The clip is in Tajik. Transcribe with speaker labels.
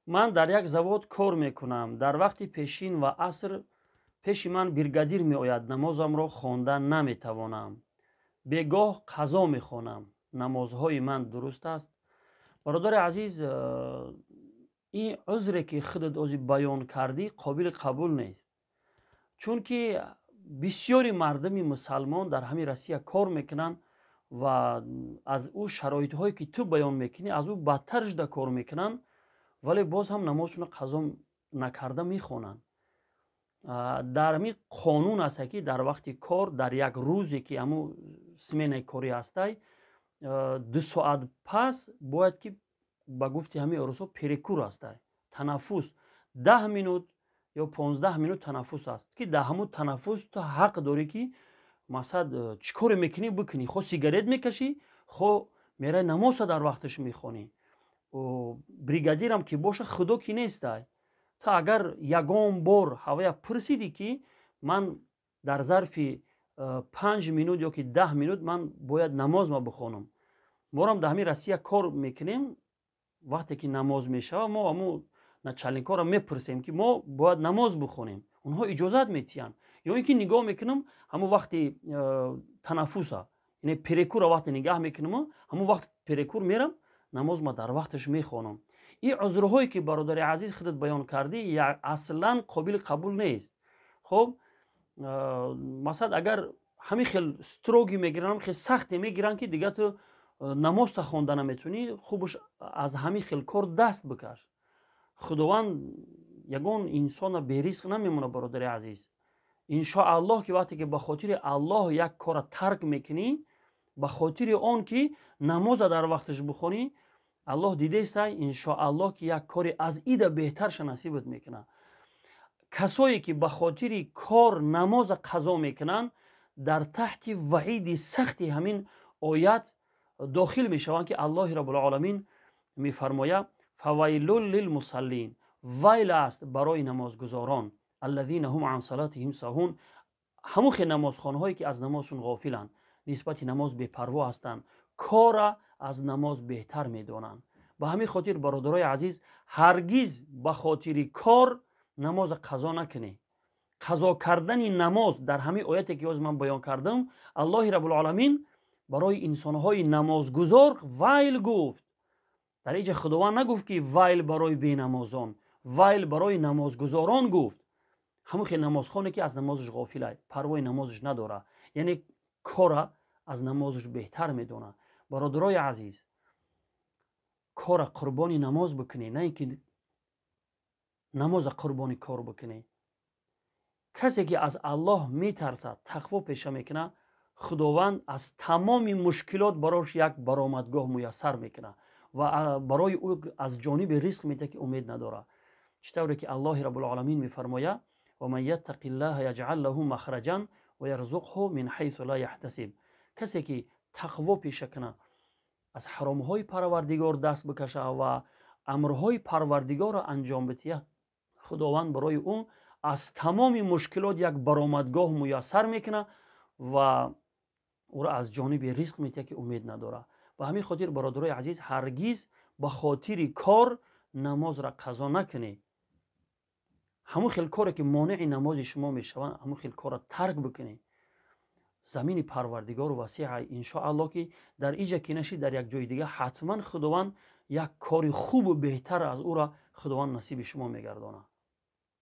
Speaker 1: Ман дар як завод кор мекунам. Дар вақти пешин ва аср пеши ман бригадир меояд, намозамро хонда наметавонам. Бегоҳ қазо мехонам. Намозҳои ман дуруст аст? Бародари азиз, ин узре ки худат ози баён кардӣ, қобили қабул нест, чунки бисёри мардуми мусалмон дар ҳамин Россия кор мекунанд ва аз ӯ шароитҳое ки ту баён мекунӣ, аз ӯ бадтар шуда кор мекунанд, вале боз ҳам намозшонро қазо накарда мехонанд. Дар ҳамин қонун аст, ки дар вақти кор, дар як рӯзе ки ҳамун сменаи корӣ ҳастай, 2 соат пас бояд ки, ба гуфти ҳамин орусҳо, перекур ҳастай, танаффус, 10 минут ё 15 минут танаффус аст, ки дар ҳамун танаффус ту ҳақ дорӣ, ки масалан чӣ коре мекунӣ, бикунӣ, хо сигарет мекашӣ, хо мерай намоза дар вақташ мехонӣ. Бригадирам ки боша, худо ки нестай. Ту агар ягон бор ҳавая пурсидӣ, ки ман дар зарфи 5 минут ё ки 10 минут ман бояд намозма бихонам. Морам дар ҳамин Россия кор мекунем. Вақте ки намоз мешавад, мо ҳамун начальникҳоро мепурсем, ки мо бояд намоз бихонем. Онҳо иҷозат метиҳанд. Ё ин ки нигоҳ мекунам ҳамун вақти танаффуса, яъне перекура, вақте нигаҳ мекунам, ҳамун вақт перекур мерам, намозма дар вақташ мехонам. Ин узрҳое ки, бародари азиз, худат баён кардӣ, аслан қобили қабул нест. Хуб, масалан, агар ҳамин хел строгий мегиранд, ҳамин хел сахте мегиранд, ки дигар ту намозта хонда наметавонӣ, хубаш аз ҳамин хел кор даст бикаш. Худованд ягон инсона беризқ намемонад, бародари азиз. Иншоаллоҳ, ки вақте ки ба хотири Аллоҳ як кора тарк мекунӣ, ба хотири он ки намоза дар вақташ бихонӣ, Аллоҳ дидестай, иншоаллоҳ, ки як кори аз ида беҳтарша насибат мекунад. Касое ки ба хотири кор намоза қазо мекунанд, дар таҳти ваъиди сахти ҳамин оят дохил мешаванд, ки Аллоҳи Рабулоламин мефармояд: فويل للمصلين, вайл аст барои намозгузорон, الذين هم عن صلاتهم ساهون, ҳамун хел намозхонҳое ки аз намозшон ғофиланд, нисбати намоз бепарво ҳастанд, кора аз намоз беҳтар медонанд. Ба ҳамин хотир, бародарои азиз, ҳаргиз ба хотири кор намоза қазо накунед. Қазо кардани намоз дар ҳамин ояте ки ҳозир ман баён кардам, Аллоҳи Рабулоламин барои инсонҳои намозгузор вайл гуфт. Дар инҷа Худованд нагуфт, ки вайл барои бенамозон, вайл барои намозгузорон гуфт, ҳамун хел намозхоне ки аз намозаш ғофилай, парвои намозаш надорад, яъне кора аз намозаш беҳтар медонад. Бародарои азиз, кора қурбони намоз бикунӣ, на ин ки намоза қурбони кор бикунӣ. Касе ки аз Аллоҳ метарсад, тақво пеша мекунад, Худованд аз тамоми мушкилот барош як баромадгоҳ муяссар мекунад ва барои ӯ аз ҷониби ризқ метиҳад, ки умед надорад. Чӣ тавре ки Аллоҳи Рабулоламин мефармояд: ومن يتق الله يجعل له مخرجا ويرزقه من حيث لا يحتسب. Касе ки тақво пеша кунад, аз ҳаромҳои Парвардигор даст бикашад ва амрҳои Парвардигорро анҷом бидиҳад, Худованд барои ӯ аз тамоми мушкилот як баромадгоҳ муяссар мекунад ва ӯро аз ҷониби ризқ метиҳад, ки умед надорад. Ба ҳамин хотир, бародарои азиз, ҳаргиз ба хотири кор намозро қазо накунед. Ҳамун хел коре ки монеи намози шумо мешаванд, ҳамун хел корро тарк бикунед. Замини Парвардигор васеъа. Иншоаллоҳ, ки дар иҷа ки нашид, дар як ҷои дига ҳатман Худованд як кори хубу беҳтар аз ӯра Худованд насиби шумо мегардонад.